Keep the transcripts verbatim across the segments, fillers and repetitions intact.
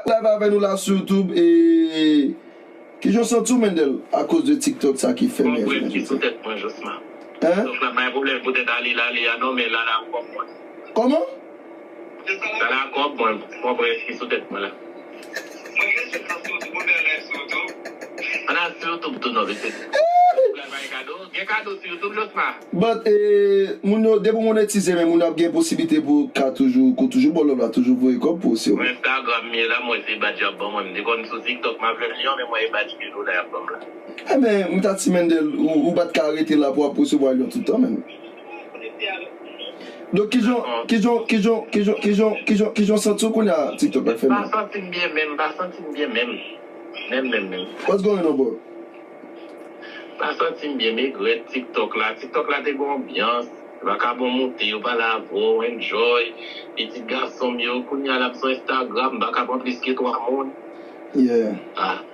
Live avè nou la sou YouTube e kijan w santi w, Mendel, akoz de TikTok sa ki fèmen? Gon prèv ki sou tèt mwen, Josma. Hein? Donk la, pa gen pwoblèm poutèt ale l ale a non, men l al a kòb mwen. Kòman? L al a kòb mwen, gon prèv ki sou tèt mwen la. Mwen gen sou YouTube, mwen fè live sou YouTube. Ann al sou YouTube tou non, mesye. Travay kado. Gen kado sou YouTube, Josma. But, eh, moun yo, depi w monetize, men moun yo ap gen posiblite pou ka toujou, pou toujou ba w love la, toujou voye kòb pou ou, si w. Mwen Instagram m ye la, mwen se badj y ap ban mwen. M te konn sou TikTok, m ap jwenn lyon, men mwen e badj de dola y ap ban m la. Enben, m ta di Mendel, ou, ou pa t ka rete la pou w ap resevwa lyon tout tan, menm. Donk, kijan, kijan, kijan, kijan, kijan, kijan, kijan w santi w kounye a TikTok la fè menm? M pa santi m byen menm, m pa santi m byen menm. Menm, menm, menm. What's going on, bro? Pa santi m byen, m egrèt TikTok la. Tiktok la te gen anbyans. Vakabon moute, yo pale avè w, enjoy. Pitit gason m yo, kounye a l ap sou Instagram, vakabon plis ke twa moun. Yeah. Ah.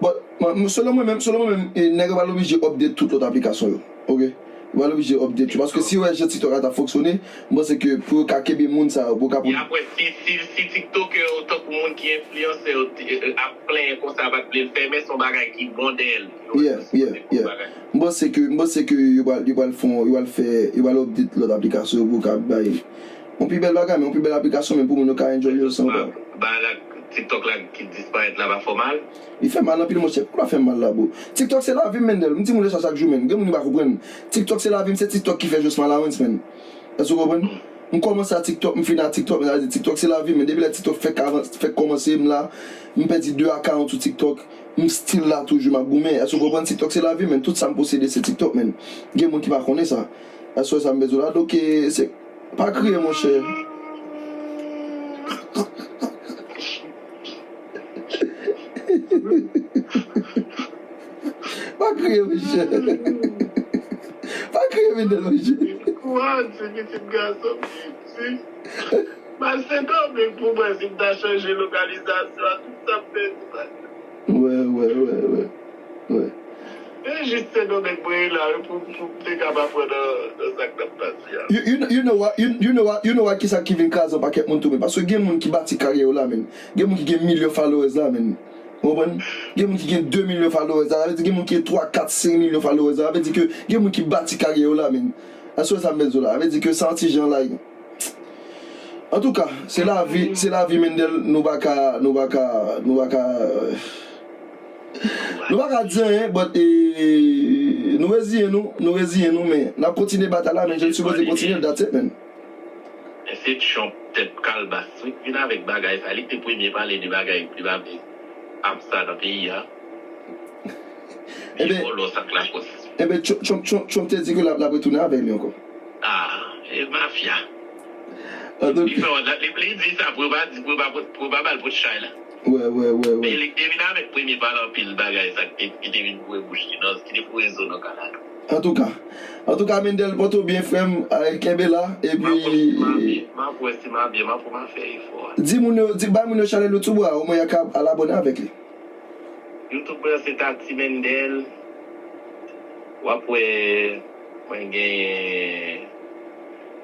But, mwen, selon mwen menm, selon mwen menm, eh, nèg yo pa oblije update tout lòt aplikasyon yo. Ok? Yo pa oblije update yo. Paske si yo wè jan TikTok la t ap fonksyone, m panse ke pou yo ka kenbe moun sa yo, pou yo ka... E apre, si, si, si TikTokè yo, tankou moun ki enfliyansè yo, t- eh, ap plenyen konsa, pa t vle l fèmen, se yon bagay ki bon dèyè l. Yeah, yeah, yeah. M panse ke, m panse ke yo pral, yo pral fè, yo pral fè, yo pral update lòt aplikasyon yo pou yo ka bay yon pi bèl bagay, men yon pi bèl aplikasyon, men pou moun yo ka enjoy yo san pwoblèm. Ba la TikTok la ki disparèt la pa fè w mal? Li fè mal anpil, monchè. Poukisa l fè m mal la, bro? TikTok se lavi m, Mendel. M di moun yo sa chak jou, menn. Gen moun ki pa konprann. TikTok se lavi m, se TikTok ki fè Josma Lawrence, menn. Èske w konprann? M kòmanse a TikTok, m fini a TikTok, men sa vle di TikTok se lavi m, men depi lè TikTok fèk avan- fèk kòmanse, m la, m pèdi de a karant sou TikTok, m still la toujou, m ap goumen. Èske w konprann? TikTok se lavi m, men tout sa m posede se TikTok, menn. Gen moun ki pa konnen sa. Èske w wè sa m bezwen la? Donk, eh, se, pa kriye, monchè. Pa kriye, monchè. Pa kriye, Mendel, monchè. Kouraj, ti pitit gason m, ti. Pase Domeng pou mwen, si m ta chanje lokalizasyon a, tout sa m pèdi, pase. Wè, wè, wè, wè. Wè. E jis Sendomeng mwen ye la, wi, pou, pou m te kapab pran nan, nan sa k t ap pase a. You, you, you know what, you, you know what, you know what, kisa ki vin kraze yon pakèt moun tou, men paske gen moun ki bati karyè yo la, menn. Gen moun ki gen milyon followers la, menn. Ou konprann? Gen moun ki gen de milyon followers la, sa vle di gen moun ki gen twa, kat, senk milyon followers la, sa vle di ke gen moun ki bati karyè yo la, menn. Èske w wè sa m vle di w la? Sa vle di ke sa yon ti jan, like, antouka, se lavi, se lavi, Mendel, nou pa ka, nou pa ka, nou pa ka, nou pa ka di anyen, but, eh, nou reziyen nou, nou reziyen nou, men n ap kontinye batay la, men je sipoze kontinye, that's it, man. Men se Trump tèt kalbas wi k vin avèk bagay sa, li te premye pale de bagay ki pa ap sa nan peyi a. Vye vòlò sa k lakòs. Enben, Trump, Trump, Trump, Trump te di ke l ap, l ap retounen avèk li ankò. Ah, e mafya. Li fè yon, li, li di sa pou yo pa di, pou yo pa, pou yo pa ba l pote chay la. Wè, wè, wè, wè. Men li te vin avèk premye pale anpil bagay sa ki te, ki te vin boure bouch li nan, ki te foure zo nan kanal. Antouka, antouka, Mendel, pòte w byen, frè m, kenbe la, epi m ap wè si m ap byen, m ap wè si m ap byen, m ap wè m ap fè efò a. Di moun yo, di, bay moun yo chanèl YouTube a, omwen y a ka al abòne avèk li. YouTube mwen se Tati Mendel. W ap wè mwen genyen,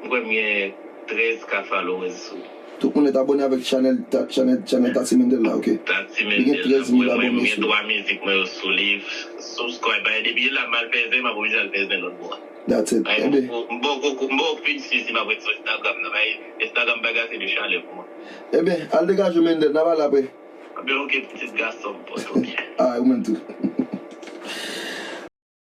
m kwè m gen trèz ka followers sou. Tout moun nèt abòne avèk chanèl, ta- chanèl, chanèl Tati Mendel la, ok? Tati Mendel la, mwen, mwen gen twa mizik mwen yo sou li. Subscribe, bay depi la m al fè zen, m ap oblije al fè zen lòt bò a. That's it. Bay, m poko, m poko, m poko fin sezi m ap ret sou Instagram nan, bay, Instagram bagay se de chalè pou mwen. Ebyen, al degaje w, Mendel, n ap pale apre. Ebyen, ok, pitit gason m, pòte w byen. Alright, ou menm tou.